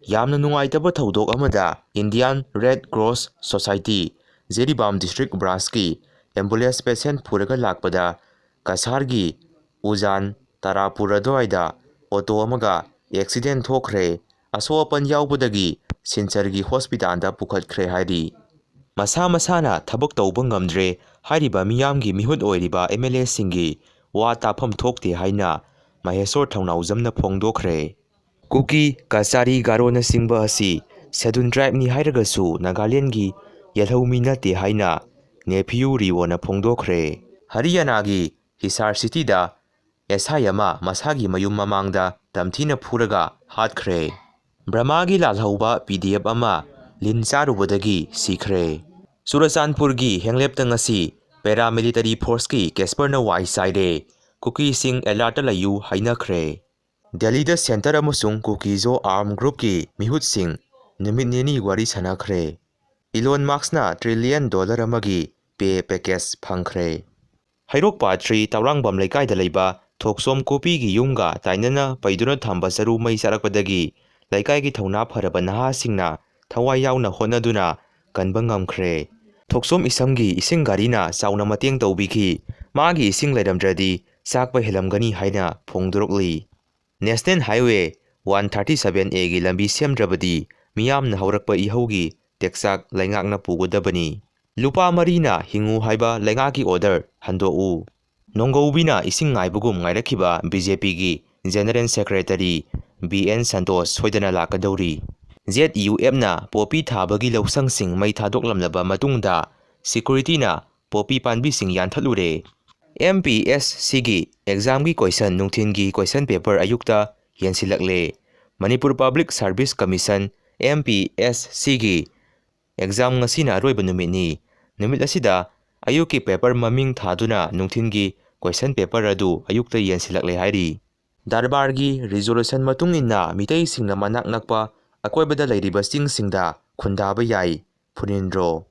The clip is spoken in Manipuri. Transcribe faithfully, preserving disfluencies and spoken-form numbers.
ꯌꯥꯝꯅ ꯅꯨꯡꯉꯥꯏꯇꯕ ꯊꯧꯗꯣꯛ ꯑꯃꯗ Indian Red Cross Society Jiribam district branchꯀꯤ ambulance patient ꯄꯨꯔꯒ ꯂꯥꯛꯄꯗ ꯀꯁꯥꯔꯒꯤ ꯎꯖꯥꯟ ꯇꯔꯥꯄꯨꯔ ꯑꯗꯨꯋꯥꯏꯗ auto ꯑꯃꯒ accident ꯊꯣꯛꯈ꯭ꯔꯦ꯫ ꯑꯁꯣꯛ ꯑꯄꯟ ꯌꯥꯎꯕꯗꯒꯤ ꯁꯤꯜꯆꯔꯒꯤ hospitalꯗ ꯄꯨꯈꯠꯈ꯭ꯔꯦ ꯍꯥꯏꯔꯤ꯫ ꯃꯁꯥ ꯃꯁꯥꯅ ꯊꯕꯛ ꯇꯧꯕ ꯉꯝꯗ꯭ꯔꯦ ꯍꯥꯏꯔꯤꯕ ꯃꯤꯌꯥꯝꯒꯤ ꯃꯤꯍꯨꯠ ꯑꯣꯏꯔꯤꯕ MLAꯁꯤꯡꯒꯤ ꯋꯥ ꯇꯥꯐꯝ ꯊꯣꯛꯇꯦ ꯍꯥꯏꯅ ꯃꯍꯦꯁꯣꯔ ꯊꯧꯅꯥꯎꯖꯝꯅ ꯐꯣꯡꯗꯣꯛꯈ꯭ꯔꯦ꯫ ꯀꯨꯀꯤ ꯀꯆꯥꯔꯤ ꯒꯥꯔꯣꯅꯆꯤꯡꯕ ꯑꯁꯤ Scheduled Tribeꯅꯤ ꯍꯥꯏꯔꯒꯁꯨ ꯅꯥꯒꯥꯂꯦꯟꯗꯒꯤ ꯌꯦꯜꯍꯧꯃꯤ ꯅꯠꯇꯦ ꯍꯥꯏꯅ ꯅꯦꯐꯤꯌꯨ ꯔꯤꯑꯣꯅ ꯐꯣꯡꯗꯣꯛꯈ꯭ꯔꯦ꯫ ꯍꯔꯤꯌꯥꯅꯥꯒꯤ ꯍꯤꯁꯥꯔ ꯁꯤꯇꯤꯗ ꯑꯦꯁ ꯑꯥꯏ ꯑꯃ ꯃꯁꯥꯒꯤ ꯃꯌꯨꯝ ꯃꯃꯥꯡꯗ ꯇꯝꯊꯤꯅ ꯐꯨꯔꯒ ꯍꯥꯠꯈ꯭ꯔꯦ꯫ ꯕ꯭ꯔꯃꯥꯒꯤ ꯂꯥꯜꯍꯧꯕ PDF ꯑꯃ ꯂꯤꯟ ꯆꯥꯔꯨꯕꯗꯒꯤ ꯁꯤꯈ꯭ꯔꯦ꯫ ꯆꯨꯔꯆꯥꯟꯄꯨꯔꯒꯤ ꯍꯦꯡꯂꯦꯞꯇ ꯉꯁꯤ paramilitary forceꯀꯤ ꯀꯦꯁꯄꯔꯅ ꯋꯥꯏ ꯆꯥꯏꯔꯦ꯫ ꯀꯨꯀꯤꯁꯤꯡ alertꯇ ꯂꯩꯌꯨ ꯍꯥꯏꯅꯈ꯭ꯔꯦ꯫ ꯗꯦꯜꯂꯤꯗ ꯁꯦꯟꯇꯔ ꯑꯃꯁꯨꯡ ꯀꯨꯀꯤꯖꯣ armed groupꯀꯤ ꯃꯤꯍꯨꯠꯁꯤꯡ ꯅꯨꯃꯤꯠ ꯅꯤꯅꯤ ꯋꯥꯔꯤ ꯁꯥꯟꯅꯈ꯭ꯔꯦ꯫ ꯏꯂꯣꯟ ꯃꯥꯛꯁꯅ trillion dollar ꯑꯃꯒꯤ pay package ꯐꯪꯈ꯭ꯔꯦ꯫ ꯍꯩꯔꯣꯛ ꯄꯥꯠ three ꯇꯧꯔꯥꯡꯕꯝ ꯂꯩꯀꯥꯏꯗ ꯂꯩꯕ ꯊꯣꯛꯆꯣꯝ ꯀꯣꯄꯤꯒꯤ ꯌꯨꯝꯒ ꯇꯥꯏꯅꯅ ꯄꯩꯗꯨꯅ ꯊꯝꯕ ꯆꯔꯨ ꯃꯩ ꯆꯥꯔꯛꯄꯗꯒꯤ ꯂꯩꯀꯥꯏꯒꯤ ꯊꯧꯅꯥ ꯐꯔꯕ ꯅꯍꯥꯁꯤꯡꯅ ꯊꯋꯥꯏ ꯌꯥꯎꯅ ꯍꯣꯠꯅꯗꯨꯅ ꯀꯟꯕ ꯉꯝꯈ꯭ꯔꯦ꯫ ꯊꯣꯛꯆꯣꯝ ꯏꯁꯝꯒꯤ ꯏꯁꯤꯡ ꯒꯥꯔꯤꯅ ꯆꯥꯎꯅ ꯃꯇꯦꯡ ꯇꯧꯕꯤꯈꯤ꯫ ꯃꯥꯒꯤ ꯏꯁꯤꯡ ꯂꯩꯔꯝꯗ꯭ꯔꯗꯤ ꯆꯥꯛꯄ ꯍꯦꯜꯂꯝꯒꯅꯤ ꯍꯥꯏꯅ ꯐꯣꯡꯗꯣꯔꯛꯂꯤ꯫ National Highway one thirty seven Aꯒꯤ ꯂꯝꯕꯤ ꯁꯦꯝꯗ꯭ꯔꯕꯗꯤ ꯃꯤꯌꯥꯝꯅ ꯍꯧꯔꯛꯄ ꯏꯍꯧꯒꯤ ꯇꯦꯛꯆꯥꯛ ꯂꯩꯉꯥꯛꯅ ꯄꯨꯒꯗꯕꯅꯤ꯫ ꯂꯨꯄꯥ ꯃꯔꯤꯅ ꯍꯤꯡꯉꯨ ꯍꯥꯏꯕ ꯂꯩꯉꯥꯛꯀꯤ order ꯍꯟꯗꯣꯛꯎ꯫ ꯅꯣꯡꯒꯧꯕꯤꯅ ꯏꯁꯤꯡ ꯉꯥꯏꯕꯒꯨꯝ ꯉꯥꯏꯔꯛꯈꯤꯕ BJPꯒꯤ General Secretary B N Santosh ꯁꯣꯏꯗꯅ ꯂꯥꯛꯀꯗꯧꯔꯤ꯫ ZUFꯅ ꯄꯣꯄꯤ ꯊꯥꯕꯒꯤ ꯂꯧꯁꯪꯁꯤꯡ ꯃꯩ ꯊꯥꯗꯣꯛꯂꯝꯂꯕ ꯃꯇꯨꯡꯗ securityꯅ ꯄꯣꯄꯤ ꯄꯥꯝꯕꯤꯁꯤꯡ ꯌꯥꯟꯊꯠꯂꯨꯔꯦ꯫ MPSCꯒꯤ examꯒꯤ question ꯅꯨꯡꯊꯤꯟꯒꯤ question paper ꯑꯌꯨꯛꯇ ꯌꯦꯟꯁꯤꯜꯂꯛꯂꯦ꯫ Manipur Public Service Commission, MPSCꯒꯤ exam ꯉꯁꯤꯅ ꯑꯔꯣꯏꯕ ꯅꯨꯃꯤꯠꯅꯤ꯫ ꯅꯨꯃꯤꯠ ꯑꯁꯤꯗ ꯑꯌꯨꯛꯀꯤ paper ꯃꯃꯤꯡ ꯊꯥꯗꯨꯅ ꯅꯨꯡꯊꯤꯟꯒꯤ question paper ꯑꯗꯨ ꯑꯌꯨꯛꯇ ꯌꯦꯟꯁꯤꯜꯂꯛꯂꯦ ꯍꯥꯏꯔꯤ꯫ ꯗꯔꯕꯥꯔꯒꯤ resolution ꯃꯇꯨꯡ ꯏꯟꯅ ꯃꯤꯇꯩꯁꯤꯡꯅ ꯃꯅꯥꯛ ꯅꯛꯄ ꯑꯀꯣꯏꯕꯗ ꯂꯩꯔꯤꯕ ꯆꯤꯡꯁꯤꯡꯗ ꯈꯨꯟꯗꯥꯕ ꯌꯥꯏ꯫ ꯐꯨꯅꯤꯟꯗ꯭ꯔꯣ?